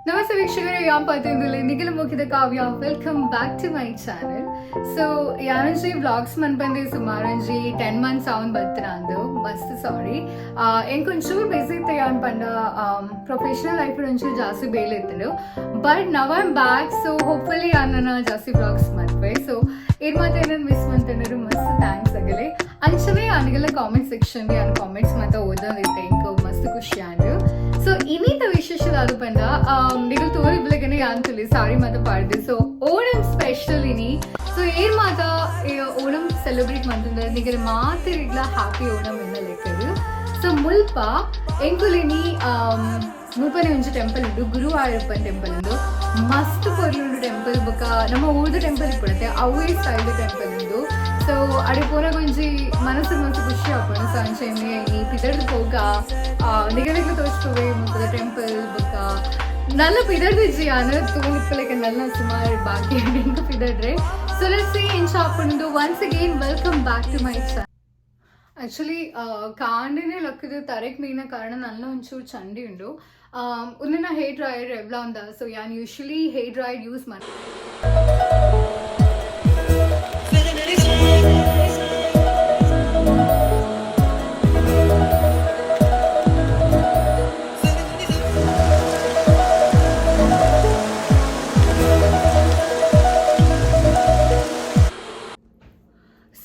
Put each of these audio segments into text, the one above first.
ನಮಸ್ತೆ ವೀಕ್ಷಕರೇ, ಯಾನ್ ಪಾತೆರೊಂದುಲ್ಲೆ ನಿಗಲ ಮೋಕಿದ ಕಾವ್ಯ. Welcome back to my channel. So ಯಾನೊಂಜಿ vlogs ಮನ್ಪಂದೆ ಸುಮಾರೊಂಜಿ 10 months ಆವೊಂದು ಬತ್ತಿನಾಂದು. ಮಸ್ತ್ ಸಾರಿ, ಎಂಕೊಂಚೂರು ಬಿಸಿ ಇತ್ತೆ. ಯಾನ್ ಪಂಡ ಪ್ರೊಫೆಷನಲ್ ಲೈಫ್ ಒಂಚೂರು ಜಾಸ್ತಿ ಬೇಲೆ ಇತ್ತುಂಡು, but now I'm back, so hopefully ಯಾನ್ ಜಾಸ್ತಿ ವ್ಲಾಗ್ಸ್ ಮನ್ಪೆ. ಸೊ ಏರ್ ಮಾತ ಏನನ್ನು ಮಿಸ್ ಮಂತಂದ್ರೆ ಮಸ್ತ್ thanks ಆಗಲೆ. ಅಂಚನೆ ಅನಿಗೆಲ್ಲ ಕಾಮೆಂಟ್ ಸೆಕ್ಷನ್ ಯಾನ್ ಕಾಮೆಂಟ್ಸ್ ಮಾತ ಓದೋದಿತ್ತೆ, ಎಂಕ್ ಮಸ್ತ್ ಖುಷಿ ಆಂಡ್. ಸೊ ಇನ್ನಿತ ವಿಶೇಷ ದಾದ ಪಂಡ, ನಿಗಲ್ ತೋರಿ ಬಿಲಗನೆ ಯಾನ್ ತುಲಿ ಸಾರಿ ಮಾತ ಪಾಡ್ದೆ. ಸೊ ಓಣಂ ಸ್ಪೆಷಲ್ ಇನಿ. ಸೊ ಏರ್ ಮಾತ ಓಣಂ ಸೆಲೆಬ್ರೇಟ್ ಮಂತಂದ್ರೆ ನಿಗಲ್ ಮಾತೆರಿಗ್ಲ ಹ್ಯಾಪಿ ಓಣಂ ಎನ್ನ ಲೆಕ್ಕದು. ಸೊ ಮುಲ್ಪ ಎಂಕುಲಿನಿ ಮುಲ್ಪನೆ ಒಂಜಿ ಟೆಂಪಲ್ ಉಂಡು, ಗುರುವಾಯೂರಪ್ಪನ್ ಟೆಂಪಲ್ ಉಂಡು. ಮಸ್ತ್ ಪೊರ್ಲುಂಡು ಟೆಂಪಲ್. ಬೊಕ ನಮ್ಮ ಊರ್ದ ಟೆಂಪಲ್ ಇಪ್ಪುಡತ್ತೆ, ಅವೇ ಸ್ಟೈಲ್ ಟೆಂಪಲ್ ಉಂಡು. ಸೊ ಅಡೆ ಪೋನಾಗ ಒಂಜಿ ಮನಸ್ಸು ಮಸ್ತ್ ಖುಷಿ ಆಪುಂಡು. ಸೊ ಅಂಚೆನೆ ಈ ಪಿದರ್ದು ಪೋಗ ನಿಗಲಿಗೆ ತೋಚ್ಪುವೆ ಮುಲ್ಪದ ಟೆಂಪಲ್. ಬೊಕ ನಲ್ಲ ಪಿದರ್ದು ಯಾನ್ ತೂನಿಪ್ಪಲೆಕ ನಲ್ಲ ಸುಮಾರು ಬಾಕಿ ಎಂಕ್ ಪಿದಡ್ರೆ. ಸೊ let's see ಎಂಚ ಆಪುಂಡು. Once again, welcome back to my channel. Actually ಕಾಂಡೆನೆ ಲಕ್ಕದು ತರೆಕ್ ಮೀನ ಕಾರಣ ನಲ್ಲ ಒಂಚೂರು ಚಂಡಿ ಉಂಡು. ಉಂದೆನ ಹೇರ್ ಡ್ರೈಯರ್ ರೆವ್ಲಾನ್ದ. ಸೊ ಯಾನ್ ಯೂಶಲಿ ಹೇರ್ ಡ್ರೈಯರ್ ಯೂಸ್ ಮಾಡ್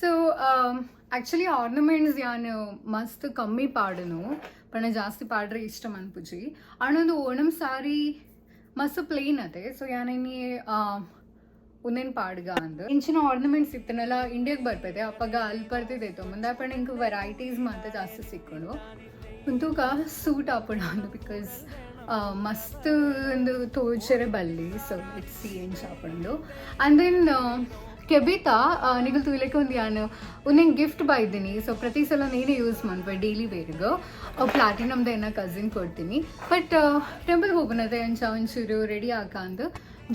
ಸೊ ಆ್ಯಕ್ಚುಲಿ ಆರ್ನಮೆಂಟ್ಸ್ ಯಾನ್ ಮಸ್ತ್ ಕಮ್ಮಿ ಪಾಡುನು ಪಂಡ ಜಾಸ್ತಿ ಪಾಡ್ರೆ ಇಷ್ಟ ಮನ್ಪುಜಿ. ಆಂಡ ಓಣಂ ಸಾರಿ ಮಸ್ತ್ ಪ್ಲೇನ್ ಅತೆ, ಸೊ ಯಾನ್ ಇನಿ ಉಂದೆನ್ ಪಾಡ್ಗ ಅಂದ್. ಇಂಚಿನ ಆರ್ನಮೆಂಟ್ಸ್ ಇತ್ತನಲ್ಲ, ಇಂಡಿಯಾಗೆ ಬರ್ಪೈತೆ ಅಪ್ಪಗ ಅಲ್ಲಿ ಬರ್ತಿದ್ದೈತು ಮುಂದೆ ಪಂಡ ಇಂಕ್ ವೆರೈಟೀಸ್ ಮಾತ ಜಾಸ್ತಿ ಸಿಕ್ಕುಂಡು. ಉಂತೂಕ ಸೂಟ್ ಆಪುಂಡು ಅಂದ್, because ಮಸ್ತ್ ಒಂದು ತೋಜರೆ ಬಲ್ಲಿ. ಸೊ let's see ಎಂಚ ಆಪುಂಡು. ಆ್ಯಂಡ್ then ಕೆಬಿತ ನಿಗಲ್ ತೂಲೆಕ್ ಒಂದು ಯಾನ್ ಒಂದೆಂಗೆ ಗಿಫ್ಟ್ ಬೈದಿನಿ. ಸೊ ಪ್ರತಿ ಸಲ ನೇನೆ ಯೂಸ್ ಮನ್ಪೆ ಡೈಲಿ ವೇರ್ಗ್. ಪ್ಲಾಟಿನಮ್ದ ಎನ್ನ ಕಸಿನ್ ಕೊಡ್ತೀನಿ. ಬಟ್ ಟೆಂಪಲ್ ಹೋಗುನದೆ ಅಂಚ ಒಂಚೂರು ರೆಡಿ ಆಕ ಅಂದ್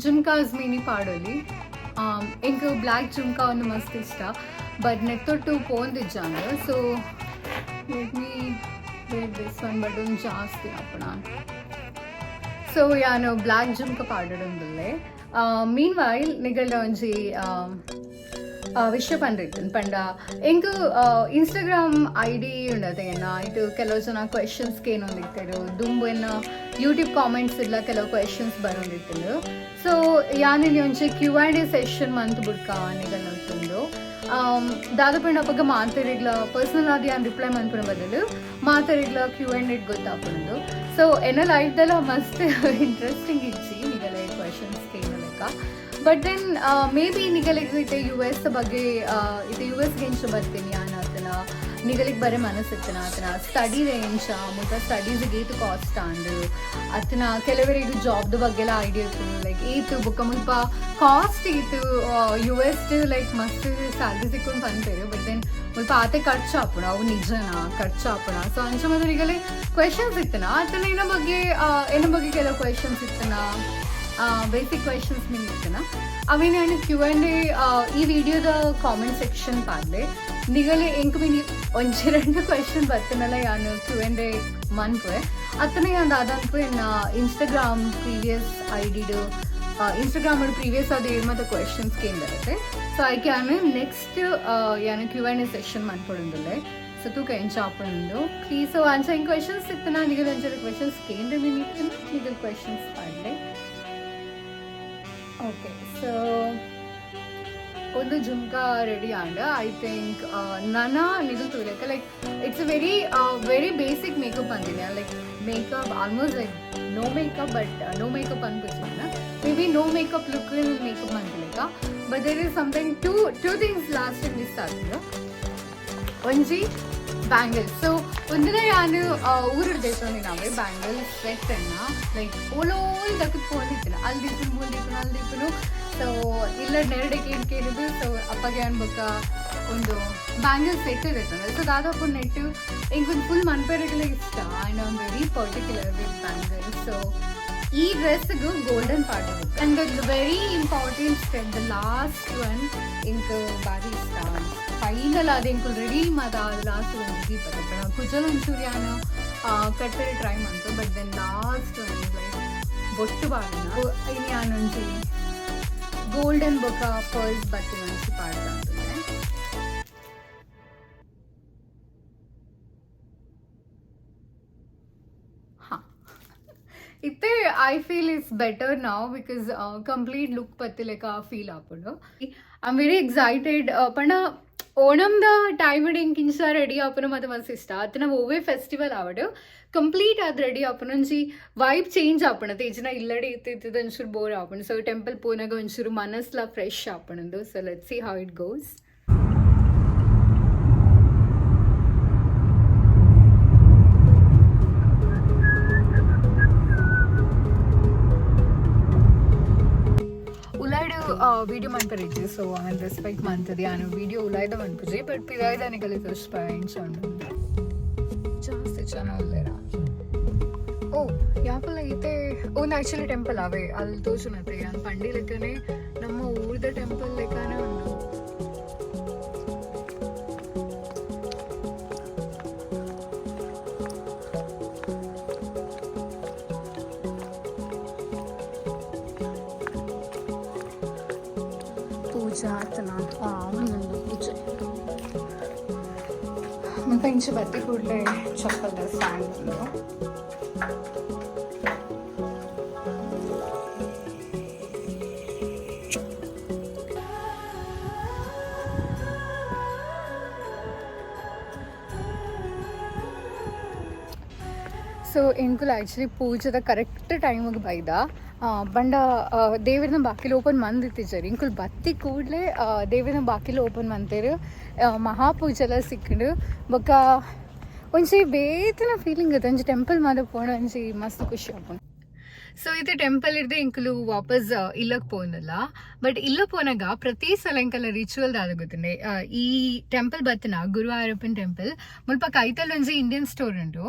ಜುಮ್ಕಾಸ್ ಮೀನಿ ಪಾಡೋಲಿ. ಎಂಕ್ ಬ್ಲ್ಯಾಕ್ ಜುಮ್ಕಾ ಒಂದು ಮಸ್ತ್ ಇಷ್ಟ, but ನೆತ್ತೊಟ್ಟು ಪೋಂದಿಜ್ಜಾಂಡ್. So let me wear this one, but ಒಂದು ಜಾಸ್ತಿ ಆಪುಣ. ಸೊ ಯಾನು ಬ್ಲ್ಯಾಕ್ ಜುಮ್ಕ ಪಾಡೊಂದುಲ್ಲೆ. ಮೀನ್ ವೈಲ್ ನಿಗಲ್ಡ ಒಂಜಿ ವಿಷಯ ಪಂಡಿತ್ತು ಪಂಡ, ಎಂಕ್ ಇನ್ಸ್ಟಾಗ್ರಾಮ್ ಐಡಿ ಉಂಡತೆ ಎನ್ನ. ಇಟ್ಟು ಕೆಲವು ಜನ ಕ್ವೆಶನ್ಸ್ ಕೇನೊಂದಿತ್ತೆರ್. ದುಂಬು ಎನ್ನ ಯೂಟ್ಯೂಬ್ ಕಾಮೆಂಟ್ಸ್ ಇಲ್ಲ ಕೆಲವು ಕ್ವೆಶನ್ಸ್ ಬರೋಂದಿತ್ತು. ಸೊ ಯಾನ್ ಇನಿ ಒಂಜಿ ಕ್ಯೂ ಆ್ಯಂಡ್ ಎ ಸೆಷನ್ ಮಂತ್ ಬುಡ್ಕ ನಿಗಲ್ನೊಟ್ಟುಂಡು. ದಾದ ಪಂಡ, ಅಪಗ ಮಾತೆರಿಗ್ಲ ಪರ್ಸನಲ್ ಆದ್ ಯಾನ್ ರಿಪ್ಲೈ ಮನ್ಪುನ ಬದಲು ಮಾತೆರಿಗ್ಲ ಕ್ಯೂ ಆ್ಯಂಡ್ ಎ ಗೊತ್ತಾಪುಂಡು. ಸೊ ಎನ್ನ ಲೈಫ್ದೆಲ್ಲ ಮಸ್ತ್ ಇಂಟ್ರೆಸ್ಟಿಂಗ್ ಇಜ್ಜಿ ನಿಗಲೆ ಕ್ವೆಶನ್ಸ್ ಕೇನಲೆಕ್ಕ. ಬಟ್ then may be ನಿಗಲಿಗೆ ಇತ್ತೆ ಯು ಎಸ್ ಬಗ್ಗೆ, ಇತ್ತೆ you ಎಸ್ಗೆ ಎಂಚ ಬರ್ತೀನಿ ಯಾನ್, ಆತನ ನಿಗಲಿಗೆ ಬರೀ ಮನಸ್ಸಿತ್ತನ, ಆತನ ಸ್ಟಡೀಸ್ ಎಂಚ, ಮುಲ್ಪ ಸ್ಟಡೀಸ್ಗೆ ಏತು ಕಾಸ್ಟ್ ಆಂಡ್, ಆತನ ಕೆಲವರಿಗೆ ಜಾಬ್ದ ಬಗ್ಗೆ ಎಲ್ಲ ಐಡಿಯಾ ಇತ್ತು, ಲೈಕ್ ಏತು ಬೊಕ್ಕ ಮುಲ್ಪ ಕಾಸ್ಟ್ ಏತು. ಯು ಎಸ್ ಲೈಕ್ ಮಸ್ತ್ ಸ್ಯಾಲ್ರಿ ಸಿಕ್ಕೊಂಡು ಪನ್ಪೆರ್, ಬಟ್ then ಮುಲ್ಪ ಆತೆ ಖರ್ಚು ಆಪುಂಡು, ಅವು ನಿಜನಾ ಖರ್ಚು ಆಪುಣ? ಸೊ ಅಂಚ ಮಾತ ನಿಗಲೆ ಕ್ವೆಶನ್ಸ್ ಇತ್ತನ, ಆತನ ಏನ ಬಗ್ಗೆ ಕೆಲವು ಕ್ವೆಶನ್ಸ್ ಇತ್ತನ, ಬೇಸಿಕ್ ಕ್ವೆಶನ್ಸ್ ಮಿನ್ ಇತ್ತನ, ಅವೇನು ನಾನು ಕ್ಯೂ ಆ್ಯಂಡ್ ಎ ಈ ವಿಡಿಯೋದ ಕಾಮೆಂಟ್ ಸೆಕ್ಷನ್ ಪಾಡ್ಲೆ. ನಿಗಲೆ ಎಂಕ್ ಮಿನಿ ಒಂಜಿ ರಡ್ಡ್ ಕ್ವೆಶನ್ ಬತ್ತನಲ್ಲ ಯಾನು ಕ್ಯೂ ಆ್ಯಂಡ್ ಎ ಮನ್ಪುವೆ. ಅತ್ತನ ಯಾನ್ ದಾದ ಎನ್ನ ಇನ್ಸ್ಟಾಗ್ರಾಮ್ ಪ್ರೀವಿಯಸ್ ಐಡಿಡ್, ಇನ್ಸ್ಟಾಗ್ರಾಮ್ ಪ್ರೀವಿಯಸ್ ಅದು ಏರ್ ಮಾತ ಕ್ವೆಶನ್ಸ್ ಕೇಂದರತ್ತೆ. ಸೊ ಐಕ್ ಯಾನ್ ನೆಕ್ಸ್ಟ್ ಯಾನ್ ಕ್ಯೂ ಆ್ಯಂಡ್ ಎ ಸೆಷನ್ ಮನ್ಪೊಡುಂದುಲ್ಲೆ. ಸೊ ತೂಕ ಎಂಚ ಆಪುಂಡು. ಪ್ಲೀಸ್, ಸೊ ಅಂಚ ಇಂಕ್ ಕ್ವೆಶನ್ಸ್ ಇತ್ತನ, ನಿಗಲ್ ಒಂಚೂರು ಕ್ವೆಶನ್ಸ್ ಕೇಂದ್ರ ಮಿನಿ ನಿಗಲ್ ಕ್ವೆಶನ್ಸ್ ಪಾಡ್ಲೆ. ಓಕೆ, ಸೊ ಒಂದು jhumka ready and I think ನನ ನಿಗಲ್ ತೂಲೆಕ like it's a very very basic makeup ಅಂತೀನಿ. Like makeup, almost like no makeup, but no makeup ಅನ್ಪಿಸ್ತದೆ. Maybe no makeup look makeup ಅಂತಿಲೆಕ, but there is something, two things last miss ಆಗ್ತದೆ. ಒಂಜಿ bangles. ಸೊ ಒಂದಿನ ಯಾನು ಊರುಡ್ ನಾವೇ bangle set ಅನ್ನ like ಓಲೋಲ್ ದಕ್ಕದ್ ಪೋಂದಿತ್ತಿನ, ಅಲ್ಲಿ ದೀಪುನು, ಮೂಲ್ ದೀಪುನು, ಅಲ್ಲಿ ದೀಪುನು. ಸೊ ಇಲ್ಲ ನೆರಡೆ ಕೇಳಿ ಕೇಳಿದ್ದು. ಸೊ ಅಪ್ಪಗೆ ಅನ್ಬೊಕ್ಕ ಒಂದು ಬ್ಯಾಂಗಲ್ ಸೆಟ್ ಇರುತ್ತೆ. ಸೊ ದಾದಾಪು ನೆಟ್ಟು ಎಂಕೊಂದು ಫುಲ್ ಮನ್ಪೆರೆಗಲ ಇಷ್ಟ, and I'm very particular with bangle. So ಈ ಡ್ರೆಸ್ಗೂ golden part. And the very important step, the last one, ಎಂಕ್ ಬಾರಿ ಇಷ್ಟ. ಫೈನಲ್ ಅದು ಎಂಕುಲು ರೆಡಿ ಮಾತ ಲಾಸ್ಟ್ ಒಂದು ದೀಪ ಕುಜಲ್ ಒಂಚೂರು ಯಾನ್ ಕಟ್ಟರೆ ಟ್ರೈ ಮಂತು, but then last one is like ಬೊಟ್ಟು ಪಾಡುನ ಇನಿ ಯಾನೊಂಜಿ ಗೋಲ್ಡನ್ ಬೊಕ ಪರ್ಲ್ಸ್ ಬತ್ತಿನ ಒಂಜಿ ಪಾಡ್ದ. ಹಾ, ಇತ್ತೆ I feel is better now because complete look ಬತ್ತಿಲೆಕ feel ಆಪುಂಡು. I am very excited. ಪಂಡ ಓಣಂದ ಟೈಮ್ ಎಂಕ್ ಇಂಚ ರೆಡಿ ಆಪುನ ಮಾತ ಮಸ್ತ್ ಇಷ್ಟ. ಅತ್ತನ ಒವ್ವೇ ಫೆಸ್ಟಿವಲ್ ಆವಡ್ ಕಂಪ್ಲೀಟ್ ಆದ್ ರೆಡಿ ಆಪುನ, ಒಂಜಿ ವೈಬ್ ಚೇಂಜ್ ಆಪುಂಡು. ಇಜ್ಜಿಂಡ ಇಲ್ಲಡೆ ಇತ್ತು ಇತ್ತದ ಒಂಚೂರು ಬೋರ್ ಆಪುಂಡು. ಸೊ ಟೆಂಪಲ್ ಪೋನಾಗ ಒಂಚೂರು ಮನಸ್ಲ ಫ್ರೆಶ್ ಆಪುಂಡು. So let's see how it goes. ಉಲಾಯ್ಡ್ video ಮನ್ಪರಿಜ್ಜಿ. So ಆನ್ ರೆಸ್ಪೆಕ್ಟ್ ಮಂತದೆ ಯಾನು ವಿಡಿಯೋ ಉಲಾಯ್ದ ಮನ್ಪುಜಿ, ಬಟ್ ಪಿದಾಯ್ದ ನಿಕಲೆ ತೋರಿಸ್ಪಾಯ ಇಂಚ ಉಂಡು. ಜಾಸ್ತಿ ಜನ ಉಲ್ಲೆರ. ಓ, ಯಾಪಲ ಇತ್ತೆ ಒಂದು ಆಕ್ಚುಲಿ ಟೆಂಪಲ್ ಅವೇ ಅಲ್ಲಿ ತೋಜುನತೆ. ಯಾನ್ ಪಂಡಿ ಲೆಕ್ಕನೆ ನಮ್ಮ ಊರ್ದ ಟೆಂಪಲ್ ಲೆಕ್ಕನೆ ಉಂಡು. ಪೂಜಾ ಆತನ ಉಂಡು ಪೂಜೆ. ಮುಲ್ಪ ಇಂಚ ಬತ್ತಿ ಕೂಡಲೇ ಚಪ್ಪಲ್ದ ಸ್ಟ್ಯಾಂಡ್ ಉಂಡು. ಸೊ ಎಂಕುಲು ಆ್ಯಕ್ಚುಲಿ ಪೂಜೆದ ಕರೆಕ್ಟ್ ಟೈಮಿಗೆ ಬೈದ. ಬಂಡ ದೇವರನ ಬಾಕಿಲು ಓಪನ್ ಮಂದಿತ್ತಿಜಾರ್. ಎಂಕುಲು ಬತ್ತಿ ಕೂಡಲೇ ದೇವರನ ಬಾಕಿಲು ಓಪನ್ ಮಂತೇರು. ಮಹಾಪೂಜೆಲ ಸಿಕ್ಕುಂಡು. ಬೊಕ್ಕ ಒಂಜಿ ಬೇತನ ಫೀಲಿಂಗ್ ಇತ್ತು. ಒಂಜಿ ಟೆಂಪಲ್ ಮಾತ ಪೋಣ ಒಂಜಿ ಮಸ್ತ್ ಖುಷಿ ಆಪುಂಡು. ಸೊ ಇದು ಟೆಂಪಲ್ ಇರ್ದೆ ಎಂಕುಲು ವಾಪಸ್ ಇಲ್ಲಕ್ ಪೋನಲ್ಲ. ಬಟ್ ಇಲ್ಲ ಪೋನಾಗ ಪ್ರತಿ ಸಲ ಎಂಕಲ್ಲ ರಿಚುವಲ್ ದಾದ ಗೊತ್ತುಂಡೆ? ಈ ಟೆಂಪಲ್ ಬತ್ತನ ಗುರುವಾಯೂರಪ್ಪನ ಟೆಂಪಲ್ ಮುಲ್ಪ ಕೈತಲ್ ಒಂಜಿ ಇಂಡಿಯನ್ ಸ್ಟೋರ್ ಉಂಟು.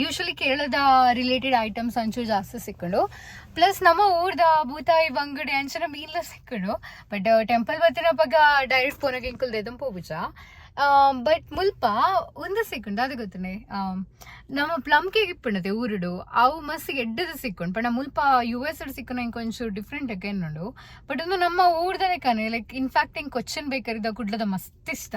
ಯೂಶಲಿ ಕೇರಳದ ರಿಲೇಟೆಡ್ ಐಟಮ್ಸ್ ಅಂಚೂರು ಜಾಸ್ತಿ ಸಿಕ್ಕುಂಡು. ಪ್ಲಸ್ ನಮ್ಮ ಊರ್ದ ಬೂತಾಯಿ, ಬಂಗಡೆ ಅಂಚನ ಮೀನ್ಲ ಸಿಕ್ಕುಂಡು. ಬಟ್ ಟೆಂಪಲ್ ಬತ್ತಿನಪಗ ಡೈರೆಕ್ಟ್ ಪೋನಾಗ ಎಂಕುಲು ದೆದಂ ಪೋಪುಜ. ಬಟ್ ಮುಲ್ಪ ಉಂದು ಸಿಕ್ಕುಂಡು, ಅದು ಗೊತ್ತುಂಡೆ, ನಮ್ಮ ಪ್ಲಮ್ ಕೇಕ್ ಇಪ್ಪುಂಡತೆ ಊರುಡು, ಅವು ಮಸ್ತ್ ಎಡ್ಡದ ಸಿಕ್ಕುಂಡು. ಪಂಡ ಮುಲ್ಪ ಯು ಎಸ್ ಸಿಕ್ಕುನ ಇಂಕ್ ಒಂಚೂರು ಡಿಫ್ರೆಂಟ್ ಉಂಡು. ಬಟ್ ಒಂದು ನಮ್ಮ ಊರ್ದ ಲೆಕ್ಕನೆ, like in fact ಇಂಕ್ ಕೊಚ್ಚನ್ ಬೇಕರಿದ ಕುಡ್ಲದ ಮಸ್ತ್ ಇಷ್ಟ.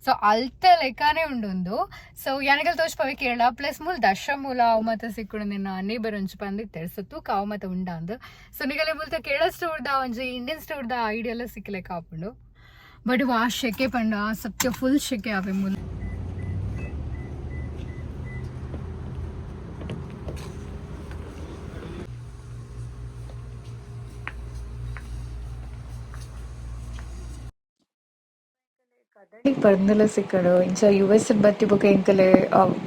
ಸೊ ಅಲ್ತ ಲೆಕ್ಕನೆ ಉಂಡು ಒಂದು. ಸೊ ಯಾನಗಲ್ ತೋಜ್ಪವೆ ಕೇರಳ. ಪ್ಲಸ್ ಮೂಲ ದಶಮೂಲ ಅವು ಮಾತ ಸಿಕ್ಕುಂಡು. ನಿನ್ನ ನೇಬರ್ ಒಂಚು ಪಂದಿತ್ತೆರ್. ಸೊ ತೂಕ ಅವು ಮಾತ ಉಂಡಾಂದ್. ಸೊ ನಿಗಲೆ ಮುಲ್ತ ಕೇರಳ ಸ್ಟೋರ್ದ ಒಂಜಿ ಇಂಡಿಯನ್ ಸ್ಟೋರ್ದ ಐಡಿಯಾ ಎಲ್ಲ ಸಿಕ್ಕಲೆಕ್ಕ ಆಪುಂಡು. ಬಟ್ ವಾ ಶೆಕೆ ಪಂಡ ಸತ್ಯ ಫುಲ್ ಶೆಕೆ ಆವೆ ಮೂಲು. ಕದಳಿ ಪರ್ಂದಲ ಸಿಕ್ಕಡು. ಇಂಚ ಯು ಎಸ್ ಬತ್ತಿ ಬೊಕ ಎಂಕಲೆ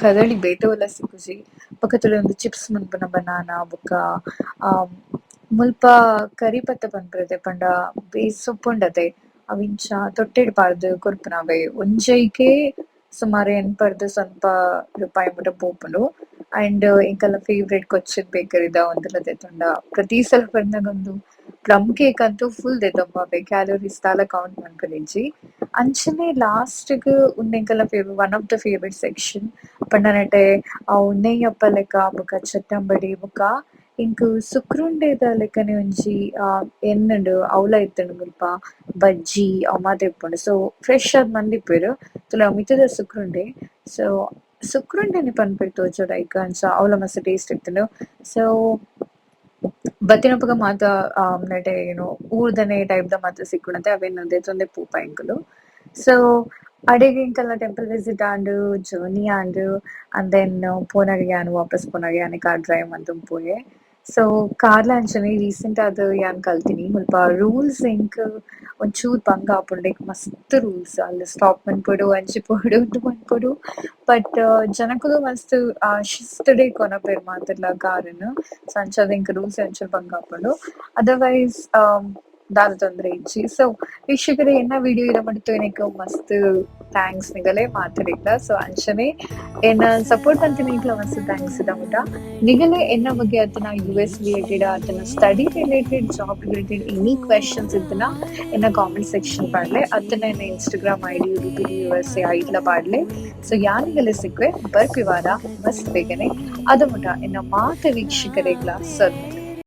ಕದಳಿ ಬೇತೆ ಸಿಕ್ಕುಜಿ. ಬೊಕ ಒಂದು ಚಿಪ್ಸ್ ಮನ್ಪುನ ಬನಾನಾ. ಬೊಕ ಮುಲ್ಪ ಕರಿ ಪತ್ತ ಪನ್ಪುನತೆ, ಪಂಡ ಬೇಸ್ ಸೊಪ್ಪುಂಡತೆ, ಅವಿಂಚ ತೊಟ್ಟೆಡ್ ಪಾಡ್ದ್ ಕೊರ್ಪುನವೆ. ಒಂಜೈಕೆ ಸುಮಾರು ಎನ್ಪರ್ದ್ ಸೊನ್ಪ ರೂಪಾಯಿ ಮುಟ ಪೋಪುಂಡು. ಅಂಡ್ ಎಂಕಲ್ನ ಫೇವರೇಟ್ ಕೊಚ್ಚಿನ್ ಬೇಕರಿದ ಒಂದುಲ ದೆತೊಂಡ. ಪ್ರತಿ ಸಲ ಬನ್ನಗ ಒಂದು ಪ್ಲಮ್ ಕೇಕ್ ಅಂತೂ ಫುಲ್ ದೆತೊಂಬಾವೆ, ಕ್ಯಾಲೋರೀಸ್ ದಾಲ ಕೌಂಟ್ ಮನ್ಪುನಿಜ್ಜಿ. ಅಂಚನೆ ಲಾಸ್ಟ್ ಗ್ ಉಂದು ಎಂಕಲ್ನ favourite, one of the favourite section. ಪಂಡ ನೆಟೆ ಅವು ನೆಯ್ಯಪ್ಪ ಲೆಕ್ಕ, ಬೊಕ ಚಟ್ಟಂಬಡಿ, ಬೊಕ ಎಂಕ್ ಸುಕ್ರುಂಡೆದ ಲೆಕ್ಕನೆ ಒಂಜಿ ಎನ್ನುಂಡು, ಅವ್ಲ ಇತ್ತುಂಡು. ಮುಲ್ಪ ಬಜ್ಜಿ ಅವು ಮಾತ ಇಪ್ಪುಂಡು. ಸೊ ಫ್ರೆಶ್ ಆದ್ ಮಂದಿಪ್ಪೆರ್. ತುಲ ಮಿತ್ತುದ ಸುಕ್ರುಂಡೆ. ಸೊ ಸುಕ್ರುಂಡೆನೆ ಪನ್ಪೆರ್ ತೋಜೊಡು ಐಕ್. ಅಂಚ ಅವ್ಲ ಮಸ್ತ್ ಟೇಸ್ಟ್ ಇತ್ತುಂಡು. ಸೊ ಬತ್ತಿನಪಗ ಮಾತ ನೆಟೆ ಏನು ಊರ್ದನೆ ಟೈಪ್ ದ ಮಾತ ಸಿಕ್ಕುಂಡತೆ, ಅವೆನ್ ದೆತೊಂದೆ ಪೋಪ ಎಂಕುಲು. ಸೊ ಅಡೆಗ್ ಎಂಕಲ್ನ ಟೆಂಪಲ್ ವಿಸಿಟ್ ಆಂಡ್, ಜರ್ನಿ ಆಂಡ್. ಅಂಡ್ then ಪೋನಗ ಯಾನ್ ವಾಪಸ್ ಪೋನಗ ಯಾನ್ ಕಾರ್ ಡ್ರೈವ್ ಮಂತೊಂದು ಪೋಯೆ. ಸೊ ಕಾರ್ಲ ಅಂಚನೆ ರೀಸೆಂಟ್ ಆದ್ ಯಾನ್ ಕಲ್ತಿನಿ. ಮುಲ್ಪ ರೂಲ್ಸ್ ಎಂಕ್ ಒಂಚೂರು ಬಂಗ ಆಪುಂಡು. ಲೈಕ್ ಮಸ್ತ್ ರೂಲ್ಸ್ ಅಲ್ ಸ್ಟಾಪ್ ಮನ್ಪೊಡು, ಅಂಚಿ ಪೋಡು, ಉಂದು ಮನ್ಪೊಡು. ಬಟ್ ಜನಕುಲು ಮಸ್ತ್ ಶಿಸ್ತುಡೆ ಕೊನಪೆರ್ ಮಾತೆರ್ಲ ಕಾರುನು. ಸೊ ಅಂಚಾದ್ ಎಂಕ್ ರೂಲ್ಸ್ ಒಂಚೂರು ಬಂಗ ಆಪುಂಡು. ಅದರ್ವೈಸ್ ದಾಲ ತೊಂದ್ರೆ ಇಜ್ಜಿ. ಸೊ ವೀಕ್ಷಕರೇ, ಎನ್ನ ವಿಡಿಯೋ ಇರ ಮಡ್ತು ಮಸ್ತ್ thanks ನಿಗಲೆ ಮಾತೆರೆಗ್ಲ. ಸೊ ಅಂಚನೆ ಎನ್ನ ಸಪೋರ್ಟ್ ಮಂತಿನ ಮಸ್ತ್ thanks ಇದ ಮುಟ. ನಿಗಲೆ ಎನ್ನ ಬಗ್ಗೆ ಅತನ U S related, ಅತನ study related, job related any questions ಇತ್ತನ ಎನ್ನ ಕಾಮೆಂಟ್ ಸೆಕ್ಷನ್ ಪಾಡ್ಲೆ, ಅತ್ತನ ಎನ್ನ Instagram ID Ruby USA ಐಡ್ಲ ಪಾಡ್ಲೆ. ಸೊ ಯಾನಿಗಲೆ ಸಿಕ್ವೆ ಬರ್ಪಿವಾರ ಮಸ್ತ್ ಬೇಗನೆ. ಅದ ಮುಟ ಎನ್ನ ಮಾತ ವೀಕ್ಷಕರೆಗ್ಲ ಸರ್.